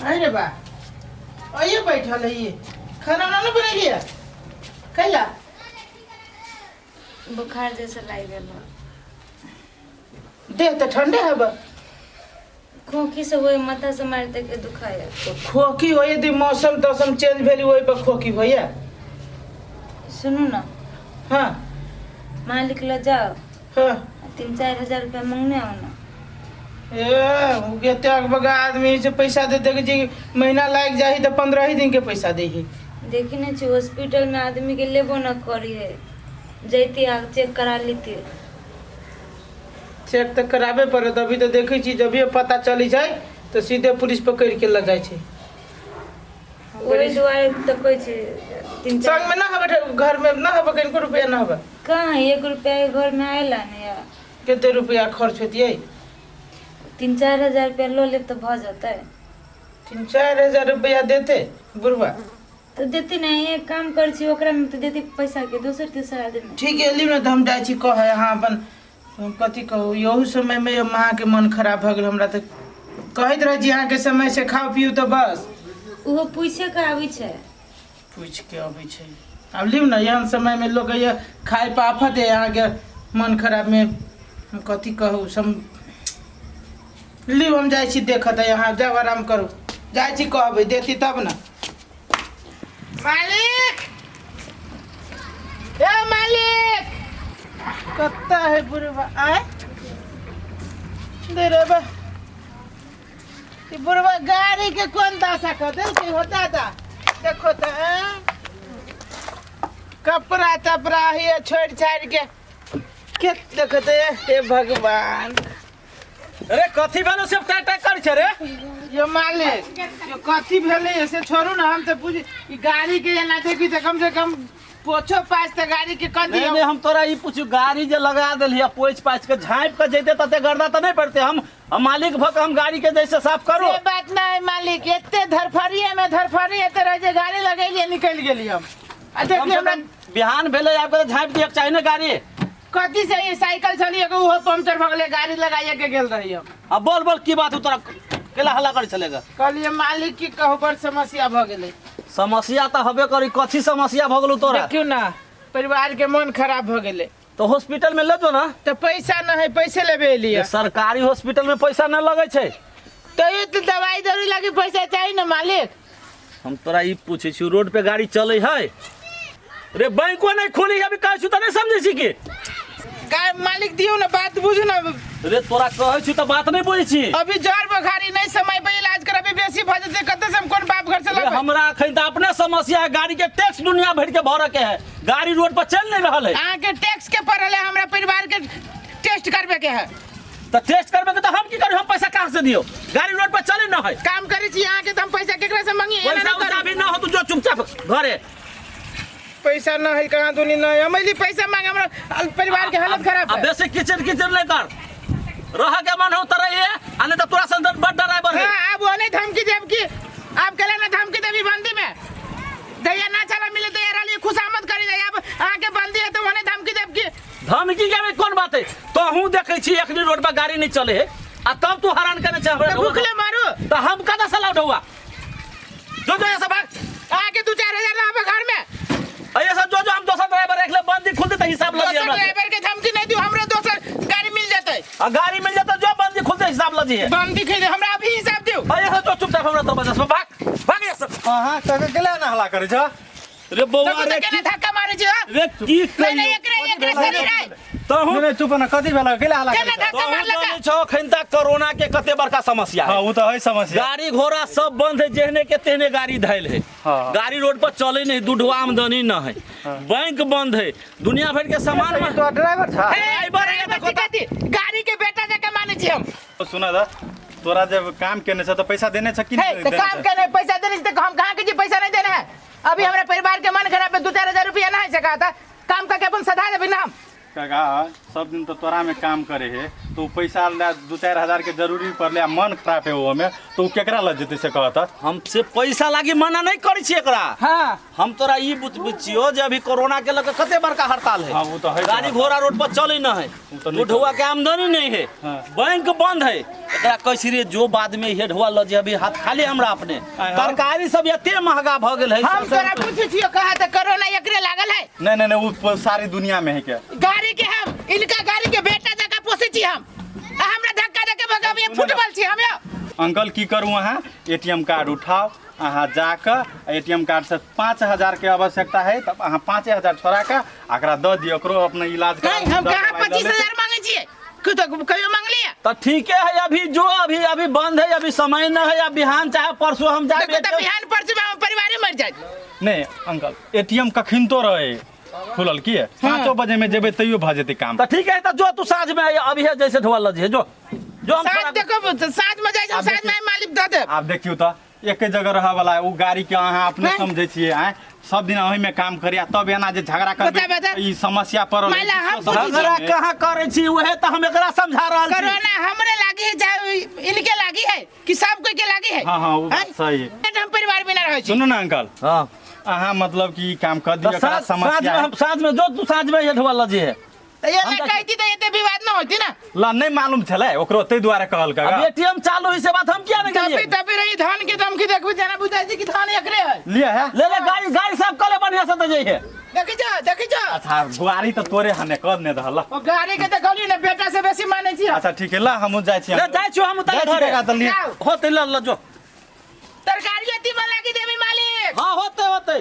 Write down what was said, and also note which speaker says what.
Speaker 1: अरे बा, आइए बैठल है। खाना उना नहीं बनेलिए कैला?
Speaker 2: बुखार जैसा लागि गेल।
Speaker 1: देह तऽ ठंडे हब।
Speaker 2: खोखी से होय, माथा से मारि के दुखाय।
Speaker 1: तो खोखी होइए यदि मौसम तौसम चेंज भेल, ओहि पर खोखी होइए।
Speaker 2: सुनू ना।
Speaker 1: हाँ।
Speaker 2: मालिक ल जाओ।
Speaker 1: हाँ।
Speaker 2: 3-4 हजार रुपया मंगने आओ ना।
Speaker 1: ए, उ के अगबगा आदमी से पैसा दे दे जी, महीना लागि जाही तऽ 15 ही दिन के पैसा देही।
Speaker 2: देखी नहीं छी, हॉस्पिटल में आदमी के लेबो न करी है। जैती आ चेक करा लीती।
Speaker 1: चेक तऽ कराबे पड़त। अभी तऽ देखै छी, जभिए पता चली जाइ तऽ सीधे पुलिस पकड़ि के लऽ जाइ छै।
Speaker 2: ओहि दुआरे तऽ कहै छी तीन चार।
Speaker 1: संग में ना हबे, घर में ना हबे, कनिको रुपया ना हबे?
Speaker 2: कहाँ, 1 रुपया के घर में आयला नहीं यार।
Speaker 1: कते रुपया खर्च होतियै?
Speaker 2: 3-4 हजार रुपया लऽ लेब तऽ भऽ जेतै।
Speaker 1: 3-4 हजार रुपया देते बुढ़वा?
Speaker 2: तऽ देती नहीं, एक काम करै छी, ओकरा में तऽ देती पैसा के दोसर तेसर आदमी।
Speaker 1: ठीक है, एली ने तऽ हम जाइ छी कहै। अहाँ अपन हम कथी कहू, यहू समयमे माँके मन खराब भऽ गेल। हमरा तऽ कहैत रहै छी अहाँके समय से खाउ पीउ तऽ बस।
Speaker 2: ओहो पूछे के आबै छै।
Speaker 1: पूछि के अबै छै। आब लिउ ने, एहन समयमे लोक ये खाय पर आफत है। अहाँके मन खराबमे हम कथी कहू। सम लिउ, हम जाइ छी देखत। अहाँ जाउ, आराम करू। जाइ छी कहबै, देती तब ने। मालिक, ए मालिक, कत्ता है बुढ़वा? आय दे रे बा, ई बुढ़वा गाड़ी के कोन दशा कर देलकै हो दादा। देखो तऽ, आँय? कपड़ा तपड़ा हिये छोड़ि छाड़ि के के देखो तऽ। हे भगवान!
Speaker 3: अरे, कथी भेलो? सब टाइ टाइ करै छै रे।
Speaker 1: यो मालिक, यो कथी भेलै से छोड़ू ने। हम तऽ बुझ ई गाड़ी के एना देखी तऽ कम से कम पोछो पाछ तऽ गाड़ी के कऽ
Speaker 3: नहीं।
Speaker 1: दियौ।
Speaker 3: नहीं, हम तोरा ई पूछू, गाड़ी जे लगा देलही आ पोछि पाछि के झाँपि के जैते तते गर्दा तऽ नहीं पड़ते। हम मालिक भऽ के हम गाड़ी के जैसे साफ करू।
Speaker 1: से बात नहीं मालिक, एते धरफड़िए में धरफड़ी एते रहे जे गाड़ी लगेलिए, निकलि गेली हम आ
Speaker 3: कम
Speaker 1: देखली
Speaker 3: से
Speaker 1: हमरा।
Speaker 3: कम बिहान भेलै आबि के तऽ झाँपि दियक चाही ने गाड़ी।
Speaker 1: कथी से ई साइकिल छली एगो, उहो पंक्चर भऽ गेलै, गाड़ी लगाइए के गेल रही हम।
Speaker 3: आ बोल बोल, की बात हो तोरा? केला हल्ला करै छलेगा?
Speaker 1: कहलिए मालिक, की कहू, बड़ समस्या भऽ गेलै।
Speaker 3: समस्या तऽ हबे करी। कथी समस्या भऽ गेलौ तोरा?
Speaker 1: देखियौ ने, परिवार के मन खराब भऽ गेलै।
Speaker 3: तऽ हॉस्पिटल में ले जो ना।
Speaker 1: तऽ पैसा न है, पैसे लेबे एलियै।
Speaker 3: सरकारी हॉस्पिटल में पैसा न लगै छै।
Speaker 1: तऽ ई तऽ दवाई दारू लागी पैसा चाही ने मालिक।
Speaker 3: हम तोरा ई पूछै छी, रोड पे गाड़ी चलै है रे? बैंको नहीं खुली अभी। कहै छी तऽ नहीं समझै छी की?
Speaker 1: गाय मालिक, दियौ ने, बात बुझू ने।
Speaker 3: रे, तोरा कहै छी तऽ बात नहीं बुझै छी।
Speaker 1: अभी जर बखारी नहीं, समय पे इलाज कराबे, बेसी भऽ जेतै, कतऽ से हम कोन बाप घर से
Speaker 3: रे,
Speaker 1: लाबै?
Speaker 3: हमरा अखन तऽ अपने समस्या है। गाड़ी के टैक्स दुनिया भरि के भरऽ के है, गाड़ी रोड पर चलि नहीं रहल है।
Speaker 1: अहाँके टैक्स के पड़ल है, हमरा परिवार के टेस्ट करबे के है।
Speaker 3: तऽ टेस्ट करबे के तऽ हम की करू? हम पैसा कहाँ से दियौ? गाड़ी रोड पर चले न है।
Speaker 1: काम करै छी अहाँके तऽ हम पैसा केकरा से मंगी? एना
Speaker 3: पैसा
Speaker 1: नहि
Speaker 3: उसा
Speaker 1: करू।
Speaker 3: भी ना हो, तू जो चुपचाप घरे।
Speaker 1: पैसा न है, कहाँ दुनी न है। हम अइली पैसा मांगे, हमरा परिवार के हालत खराब
Speaker 3: आ
Speaker 1: है।
Speaker 3: बेसी किचन किचन नहीं कर। रह के मन हो त रहिए, आ नहीं तऽ तोरा सन बड़ ड्राइवर है।
Speaker 1: हाँ, अब वो नहीं धमकी देब की आप कहले ना धमकी देबी। बंदी में दैया ना चला मिले दैया रही, खुशामद करी दैया। अब अहाँ के बंदी है तो वो नहीं धमकी देब की?
Speaker 3: धमकी के भी कोन बात है? तोहू देखै छी, एखनी रोड पर गाड़ी नहीं चले है आ तब तू हैरान करने छै हमरा।
Speaker 1: तो भूखले मारू?
Speaker 3: तो हम कतऽ से लाउड हुआ? जो जो, ऐसा भाग।
Speaker 1: अहाँ के 2-4 हजार ना घर में?
Speaker 3: अरे सब जो जो, हम दोसर ड्राइवर रख ले। बंदी खुलते तो हिसाब लगी
Speaker 1: दोसर
Speaker 3: हमरा से।
Speaker 1: ड्राइवर के धमकी नहीं दियो, हमरा दोसर गाड़ी मिल जेतै।
Speaker 3: आ गाड़ी मिल जाता जो, बंदी खुलते हिसाब लगी है।
Speaker 1: बंदी खेले, हमरा अभी हिसाब दियो।
Speaker 3: अरे सब जो, चुपचाप हमरा दरवाजा से भाग भाग यहाँ से।
Speaker 4: अहाँ तक केला ना हल्ला करै छ?
Speaker 3: रे बौआ,
Speaker 1: तब
Speaker 3: रे
Speaker 1: तो केना धक्का मारै छी, हाँ?
Speaker 3: रे की
Speaker 1: नहीं नहीं,
Speaker 3: कहियौ?
Speaker 1: एकरे एकरे शरीर है।
Speaker 3: तहु
Speaker 4: नहीं नहीं, चुप ना, कथी भेल? केला हल्ला
Speaker 1: केना
Speaker 4: करै छ?
Speaker 1: धक्का
Speaker 3: तहु
Speaker 1: मारलक?
Speaker 3: जानै छौ अखन तक कोरोना के कते बड़का समस्या
Speaker 4: हाँ।
Speaker 3: है।
Speaker 4: उ तऽ है समस्या।
Speaker 3: गाड़ी घोड़ा सब बंद है, जेहने के तेहने गाड़ी धैल है। गाड़ी रोड पर चले नहीं, दूधवा आमदनी न है, बैंक बंद है, दुनिया भर के सामान में
Speaker 4: तो ड्राइवर छ।
Speaker 3: ड्राइवर है तऽ
Speaker 1: कथी कथी गाड़ी के बेटा जकाँ मानै छी हम।
Speaker 4: सुन द, तोरा जब काम केने छ तऽ पैसा देने छ कि
Speaker 1: हे
Speaker 4: नहीं
Speaker 1: तो
Speaker 4: देने
Speaker 1: काम
Speaker 4: छ?
Speaker 1: के नहीं पैसा देने से हम कहाँ के जी पैसा नहीं देना है। अभी हमारे परिवार के मन खराब है, 2-4 हजार रुपया ना है सका था, काम करके अपन सधा देबै ना हम।
Speaker 4: काका, सब दिन तो तोरा में काम करे है, तो उ पैसा ला 2-4 हजार के जरूरी पड़ले आ मन खराब है ओमे, तो उ केकरा लग जेतै से कहता।
Speaker 3: हम से पैसा लागी मना नहीं करै छी एकरा। हम तोरा ई बुझ छियो जे अभी कोरोना के लके कते बड़का हड़ताल है।
Speaker 4: हाँ, वो तो है।
Speaker 3: गाड़ी घोड़ा रोड पर चले न है।
Speaker 4: वो तो नहीं।
Speaker 3: ढुआ के आमदनी नहीं है। बैंक बंद है। एकरा कैसी रे जो बाद में हे ढुआ ल जे, अभी हाथ खाली हमरा अपने।
Speaker 4: आय हाँ।
Speaker 3: तरकारी सब एते महंगा भ गेल है।
Speaker 1: हम तोरा पूछै छियो, कहा तऽ कोरोना एकरे लागल है?
Speaker 4: नहीं नहीं नहीं, वो सारी दुनिया में है क्या।
Speaker 1: गाड़ी के हम इनका गाड़ी के बेटा जकाँ पोसै छी हम, आ हमरा धक्का दे के भगाबिए? फुटबॉल छी हम यौ?
Speaker 4: अंकल, की करू, अहाँ एटीएम कार्ड उठाओ, अहाँ जाकऽ एटीएम कार्ड से 5,000 के आवश्यकता है तब अहाँ 5,000 छोड़ा कऽ एकरा दऽ दियौ, ओकरो अपना इलाज करा।
Speaker 1: नहीं, हम कहाँ
Speaker 4: दवाई लऽ
Speaker 1: पच्चीस
Speaker 4: लेतै।
Speaker 1: हजार मांगे छियै? तो कहियो मांगलिए?
Speaker 3: तो ठीके है, अभी जो अभी अभी बंद है, अभी समय न है। अब बिहान चाहे परसों हम जाए।
Speaker 1: देखो तऽ बिहान परसों में परिवारे मर जाए।
Speaker 4: नहीं अंकल, एटीएम कखन तो रहे खुलल की है, 5 बजे में जेबै तैयो भऽ जेतै काम।
Speaker 3: तो ठीक है, तो जो तू साँझ में आइए, अभी है जैसे ढोआ लजी है, जो जो हम
Speaker 1: साँझ
Speaker 3: थोड़ा-
Speaker 1: देखो, साँझ में जाइ, साँझ में मालिक दऽ देब।
Speaker 4: आब देखियौ तऽ एके जगह रहऽ वाला है, उ गाड़ी के अहाँ अपने
Speaker 1: हैं?
Speaker 4: समझै छियै, आँय, सब दिन ओहिमे काम करी आ तब एना जे झगड़ा
Speaker 1: बता,
Speaker 4: करबै,
Speaker 1: बता।
Speaker 4: ई समस्या पड़ल है।
Speaker 1: माला, हम पूछै
Speaker 3: झगड़ा कहाँ करै छी? उहे तऽ हम एकरा समझा रहल छी।
Speaker 1: कोरोना हमरे लागी है चाहे इनके लागी है कि सब कोई के लागी है?
Speaker 4: हाँ हाँ, वो बात
Speaker 1: हैं?
Speaker 4: सही है।
Speaker 1: हम परिवार बिना रहै छी।
Speaker 4: सुनू ने अंकल,
Speaker 3: हाँ।
Speaker 4: अहाँ मतलब कि ई काम कर दियौ,
Speaker 3: तऽ
Speaker 4: एकरा
Speaker 3: साँझ साँझ में
Speaker 4: समस्या है।
Speaker 3: हम साँझ में जो तू साँझ में ये ढोआ लजी है।
Speaker 1: तऽ ये
Speaker 3: हम
Speaker 1: नहि
Speaker 3: तऽ-
Speaker 1: कहती तऽ एते विवाद न होती ना।
Speaker 4: ला नहीं मालूम छलै ओकरो, ताहि दुआरे कहलकै।
Speaker 3: अब एटीएम चालू है से बात हम किया नहीं
Speaker 1: तभी
Speaker 3: गेलिए?
Speaker 1: तभी रही धान के धमकी, देखबी जेना बुझाइ छै कि धान एकरे है।
Speaker 4: लिअ है।
Speaker 3: ले ले गाड़ी, गाड़ी साफ कर ले बढ़िया से तऽ जइहे।
Speaker 1: देखी जा, देखी जा।
Speaker 4: अच्छा, गाड़ी तऽ तोरे हने कर ने रहल।
Speaker 1: ओ गाड़ी के तऽ कहलियै ने, बेटा से बेसी मानै छी हम।
Speaker 4: अच्छा ठीक है, ला हमहूँ जाइ छी।
Speaker 3: ले जाइ छियो हम
Speaker 4: जाइ
Speaker 3: उतारे
Speaker 4: छी
Speaker 3: घरे।
Speaker 4: काका, तऽ लिअ।
Speaker 1: जाउ।
Speaker 3: होतै, ल ल जो।
Speaker 1: तरकारी अति लागी देबी मालिक।
Speaker 3: हाँ, होतै होतै।